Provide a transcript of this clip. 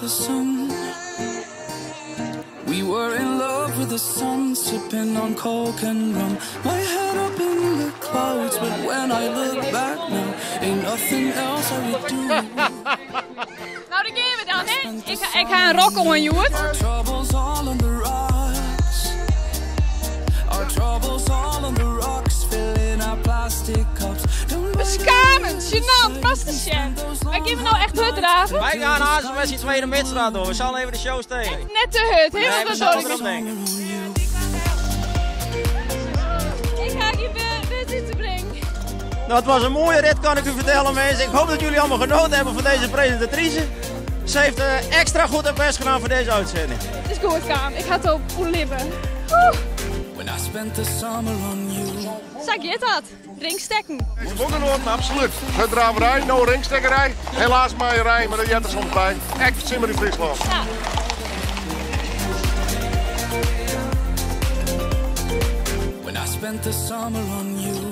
the sun. We were in love with the sun, sipping on coke and rum. My head up in the clouds, but when I look back now, ain't nothing else I would do. Nou, daar gean we dan, hè. Ik, ik ha in rok oan hjoed. Our troubles all on the rocks. Our troubles all on the rocks, filling our plastic cups. Don't Beskaamd, gênant, masterchef. Wy gean no echt hurd drave? Wy gean aanst met z'n tweede midstraat door. We zullen even de show stelen. Net te hurd, hè? Nee, Want we dat zullen doe erop ik. denken. Ik ga je weer te brengen. Nou, het was een mooie rit, kan ik u vertellen, mensen. Ik hoop dat jullie allemaal genoten hebben van deze presentatrice. Ze heeft extra goed haar best gedaan voor deze uitzending. Het is goed, Kaam. Ik ga het op oerlibben. When I spent the summer on you. Zo gaat dat. Ringstekken. Bondgenoten, absoluut. Hurddraverij, no ringstekkerij. Helaas maaierij, maar dat jet er soms by. Echt simmer yn Fryslân. Ja. When I spent the summer on you.